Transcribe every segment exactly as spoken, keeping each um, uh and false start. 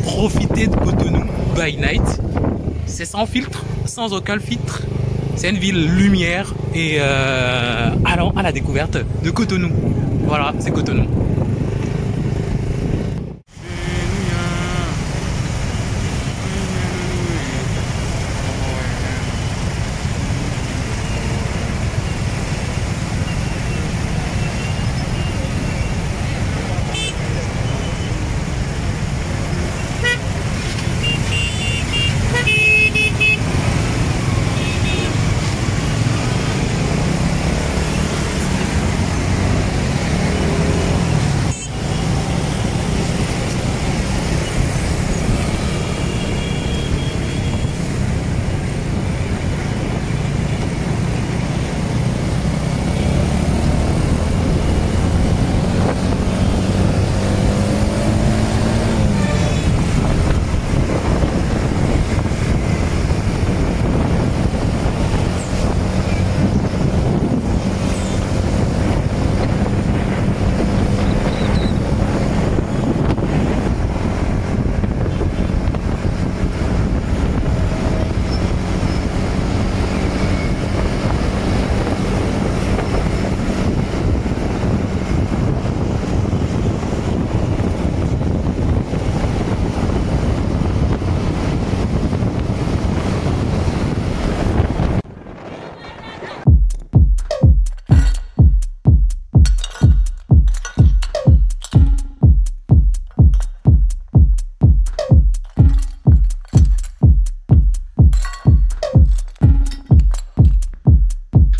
Profitez de Cotonou by Night. C'est sans filtre, sans aucun filtre. C'est une ville lumière et euh, allons à la découverte de Cotonou. Voilà, c'est Cotonou.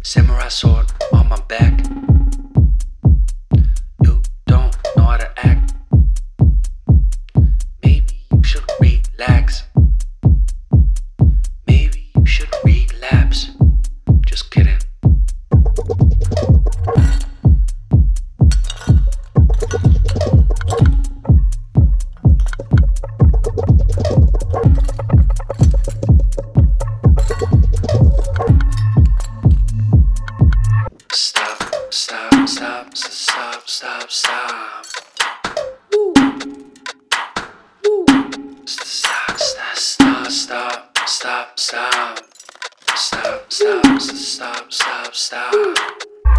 Samurai sword on my back. You don't know how to act. Maybe you should relax. Maybe you should relapse. Just kidding. Stop, stop, stop, stop, stop, stop. Woo. Woo. Stop, stop, stop, stop, stop, stop. Stop, stop, stop, stop, stop.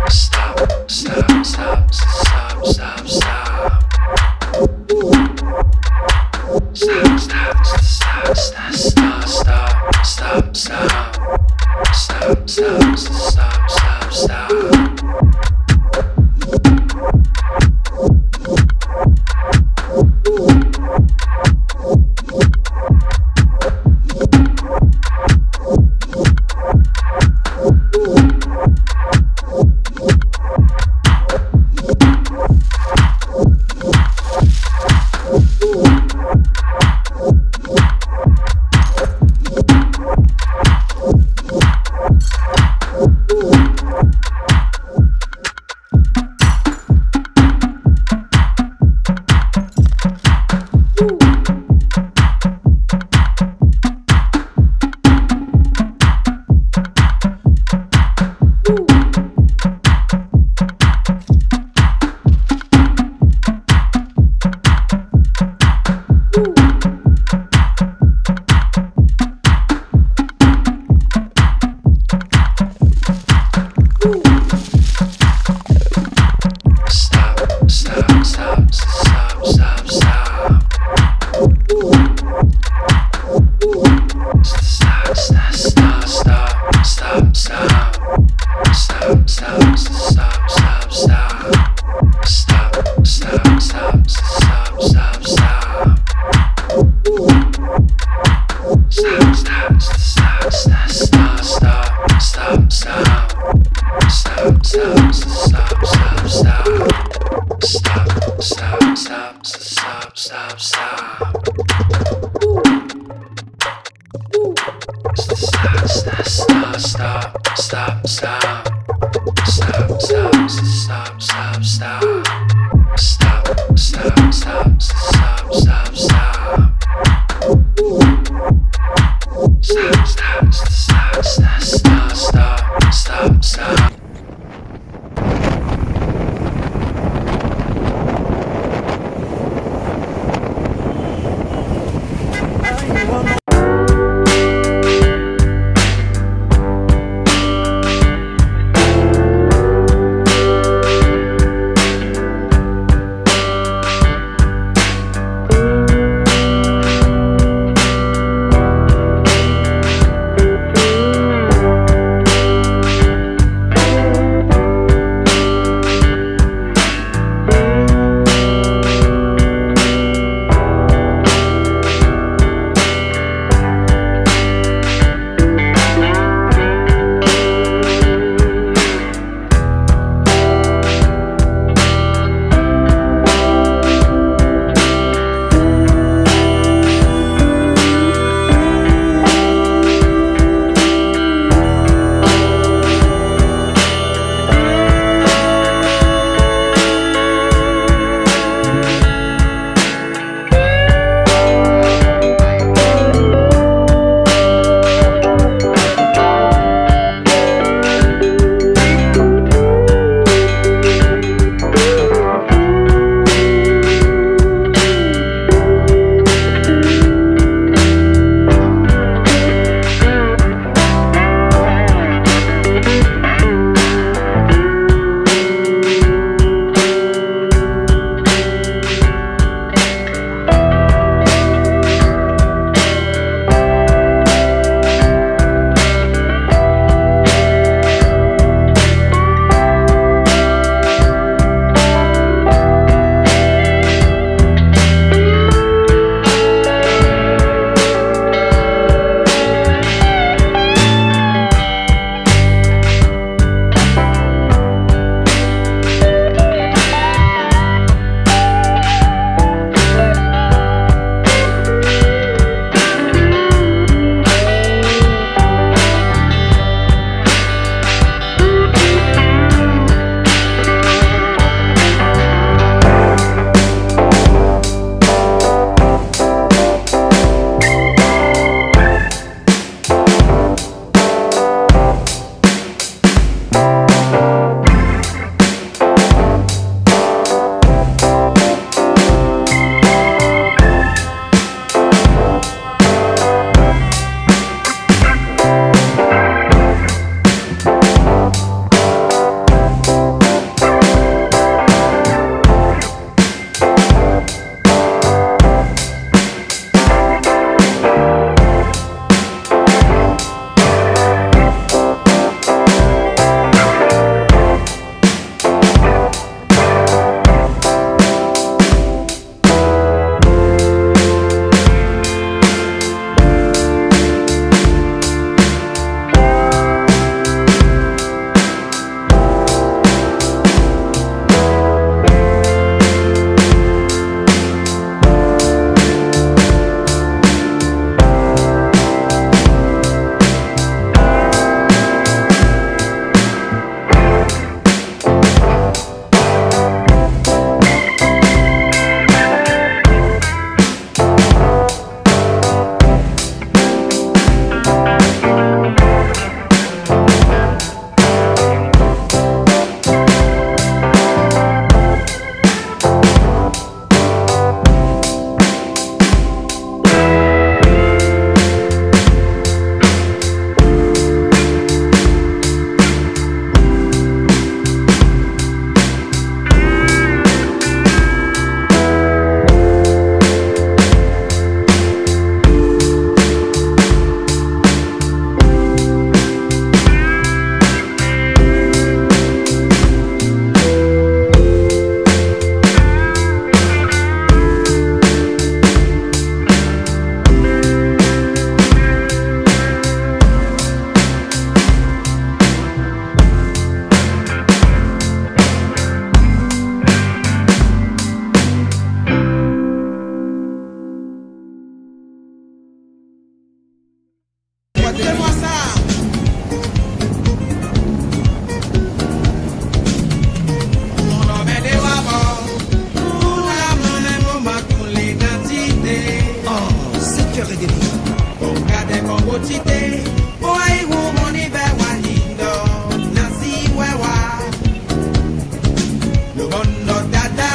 Stop, stop, stop, stop, stop, stop. Stop, stop, stop, stop, stop, stop, stop, stop. Stop, stop, stop, stop, stop. Koute mwa sa. Mon nòmè de wavò. Pou la mwen moman tou lidantite. Oh, sèt è et demi. Bon gade bon botite. Boy, woman, ive wanindo. Nasi wewa. Lo bondo dada.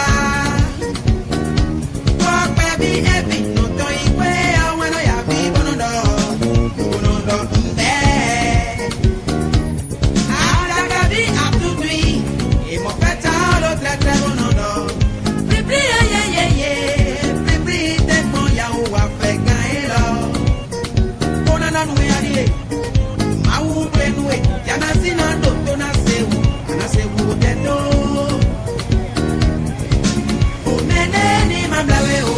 Kwa baby epi no to ikwe aweno ya bi bonondo. Bonondo mbe. Ataka bi atutwi. E mo feta lo tlè tlè bonondo. Pri pri ye ye ye ye. Pri pri te pon ya ou a fè ganyen lò. Konana nou e aliye. Mawu plenwe, ya nasi nan doto na se ou, ana se ou tèto. O mene ni mablawe o.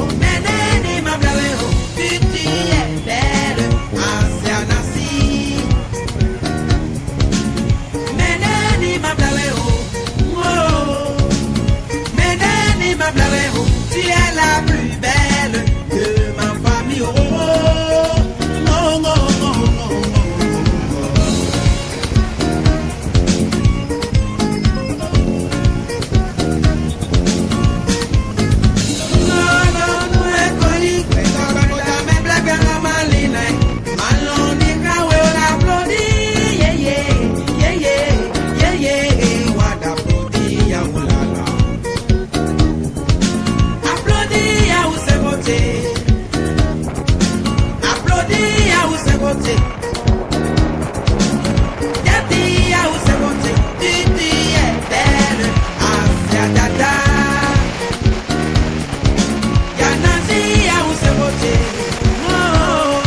O mene ni mablawe o. Piti e bèl, asya nasi. Mene ni mablawe o. Oh. Mene ni mablawe o. Tu es la plus belle de ma famille. Oh, oh, oh. Aplodi a ou se bote. Aplodi a ou se bote. Geti a ou se bote. Titi e bèl. Asya dada. Ganazi a ou se bote. Oh.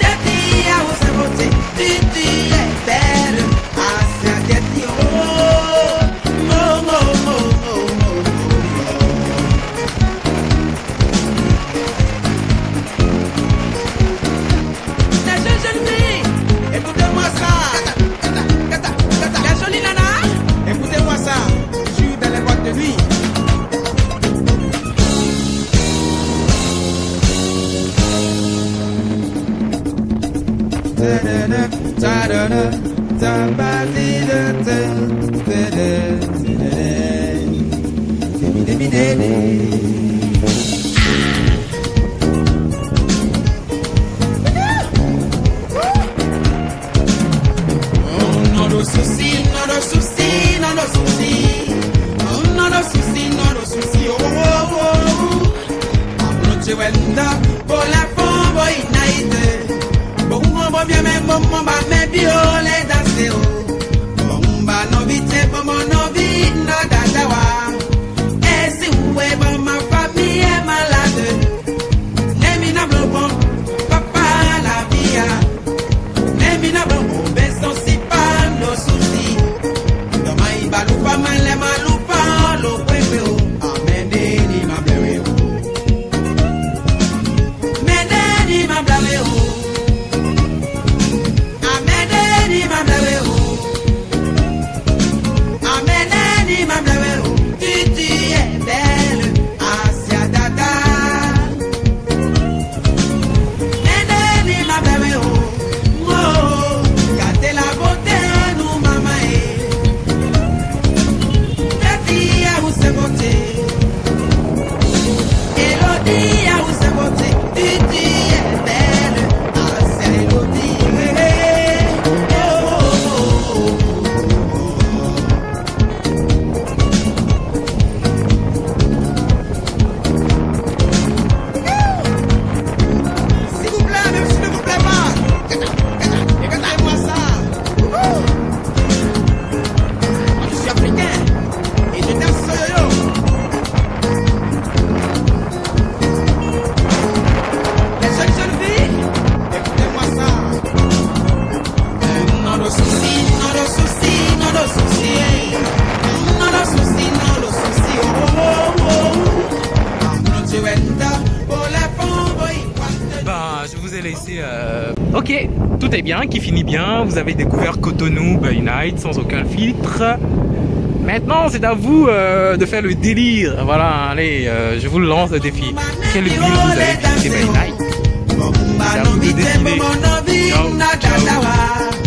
Geti a ou se bote. Titi e bèl. Asya geti. Oh. Oh, oh, oh, oh, oh, oh. Des jeunes, jeunes filles, écoutez-moi ça. Les jolies nanas, écoutez-moi ça. Je suis dans les boîtes de nuit. Nada souci, nada souci, nada souci. Nada souci, nada souci, oh, oh, oh, oh. Anoche wenda, por la fombo inaite. Bon, bon, bon, bien, men, bon, bon, ba, men, biole, danse, oh. Bon, ba, no, vite, bon, bon, no, vi, no, dadawa. E si ou e, bon, ma famille est malade. Nemi na bon, bon, papa la vie, ah. Nemi na bon, bon, ben, son, si, pa, no, souci. Doma, i, ba, lupa, ma, le, ma, lupa, lo, kwe, kwe, oh. Amen, ni, ma, ble, we, oh. Mene ni mablawe o. Amene ni mablawe o. Amene ni mablawe o. Titi e bèl, Asya dada. Mene ni mablawe o. Mo, gade la bote nou manman e. Titi a ou se bote. Elodie, a ou se bote, Titi e bèl, Asya Elodie, hey, hey, oh, oh, oh, oh, oh. Silvouplè, menm si nou vouplè pa, gade mwa sa. Wouhou! Mwen, je suis africain. E je danse soyoyo. Les jeunes, jeunes filles, écoutez-moi ça. Non, no souci, non, no souci, non, no souci. Non, no souci, non, no souci, oh, oh, oh, oh. Anoche wenda, por la fombo inaite. Bah, je vous ai laissé, euh, ok, tout est bien, qui finit bien. Vous avez découvert Cotonou by Night sans aucun filtre. Maintenant, c'est à vous, euh, de faire le délire. Voilà, allez, euh, je vous lance le défi. Quelle ville vous avez visité by Night ? Bon, m pa nan mite, bon, bon, nan vi, m nan Chachawa.